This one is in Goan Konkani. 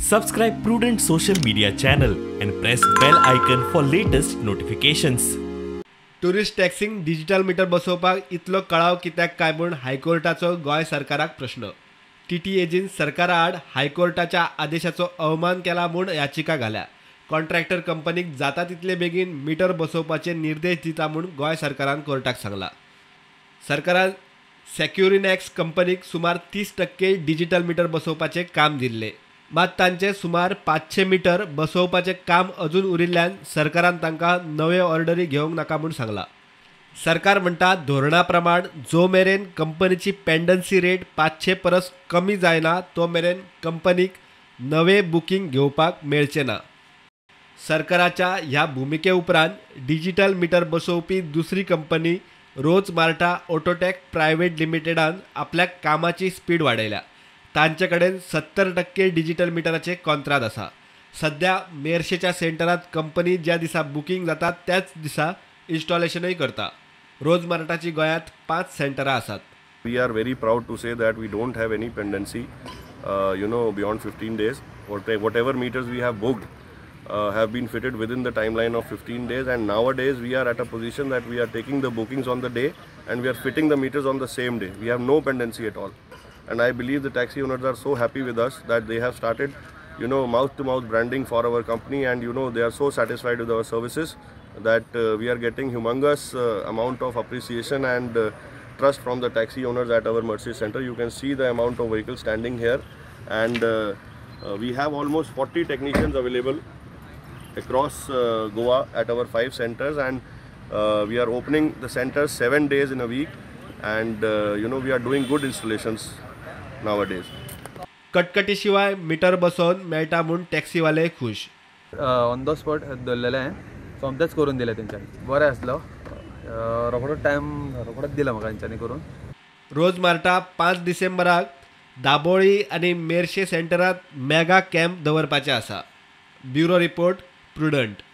Subscribe Prudent social media channel and press bell icon for latest notifications. Tourist टॅक्सींक digital meter बसोवपाक इतलो कळाव कित्याक काय म्हूण हायकोर्टाचो गोंय सरकाराक प्रश्न. टीटीएजीन सरकारा आड हायकोर्टाच्या आदेशाचो अवमान केला म्हूण याचिका घाल्या. कॉन्ट्रॅक्टर कंपनीक जाता तितले बेगीन मिटर बसोवपाचे निर्देश दिता म्हूण गोंय सरकारान कोर्टाक सांगला. सरकारान सेक्युरिनॅक्स कंपनीक सुमार 30% डिजिटल मिटर बसोवपाचें काम दिल्लें, मात तांचे सुमार 500 मिटर बसोवपाचें काम अजून उरिल्ल्यान सरकारान तांकां नवे ऑर्डरी घेवंक नाका म्हूण सांगलां. सरकार म्हणटा धोरणा प्रमाण जो मेरेन कंपनीची पेंडन्सी रेट 500 परस कमी जायना तो मेरेन कंपनीक नवे बुकींग घेवपाक मेळचें ना. सरकाराच्या ह्या भुमिके उपरांत डिजिटल मिटर बसोवपी दुसरी कंपनी रोज मार्टा ऑटोटॅक प्रायव्हेट लिमिटेडान आपल्या कामाची स्पीड वाडयल्या. तांचे कडेन 70% डिजिटल मिटराचे कॉन्त्राद आसा. सध्या मेरशेच्या सेंटरात कंपनी ज्या दिसा बुकींग जाता त्याच दिसा इन्स्टॉलेशनूय करता. रोज मार्टाची गोंयांत 5 सेंटरां आसात. We are very proud to say that we don't have any pendency, beyond 15 days. Whatever meters we have booked have been fitted within the timeline of 15 days, and nowadays we are at a position that we are taking the bookings on the day and we are fitting the meters on the same day. We have no pendency at all. And I believe the taxi owners are so happy with us that they have started, mouth to mouth branding for our company, and they are so satisfied with our services that we are getting humongous amount of appreciation and trust from the taxi owners at our Merces center. You can see the amount of vehicles standing here, and we have almost 40 technicians available across Goa at our 5 centers, and we are opening the centers 7 days in a week, and we are doing good installations nowadays. कटकटी शिवाय मीटर बसोवन मेळटा म्हूण टॅक्सीवाले खुश. ऑन the spot दवरलेलें हांवें, सोमतेंच करून दिलें तेंच्यांनी. बरें आसलो, रोखडो टायम रोखडोच दिलो म्हाका तेंच्यांनी करून. रोज मार्टा 5 डिसेंबराक दाबोळी आनी मेरशे सेंटरात मेगा कॅम्प दवरपाचें आसा. Bureau report, Prudent.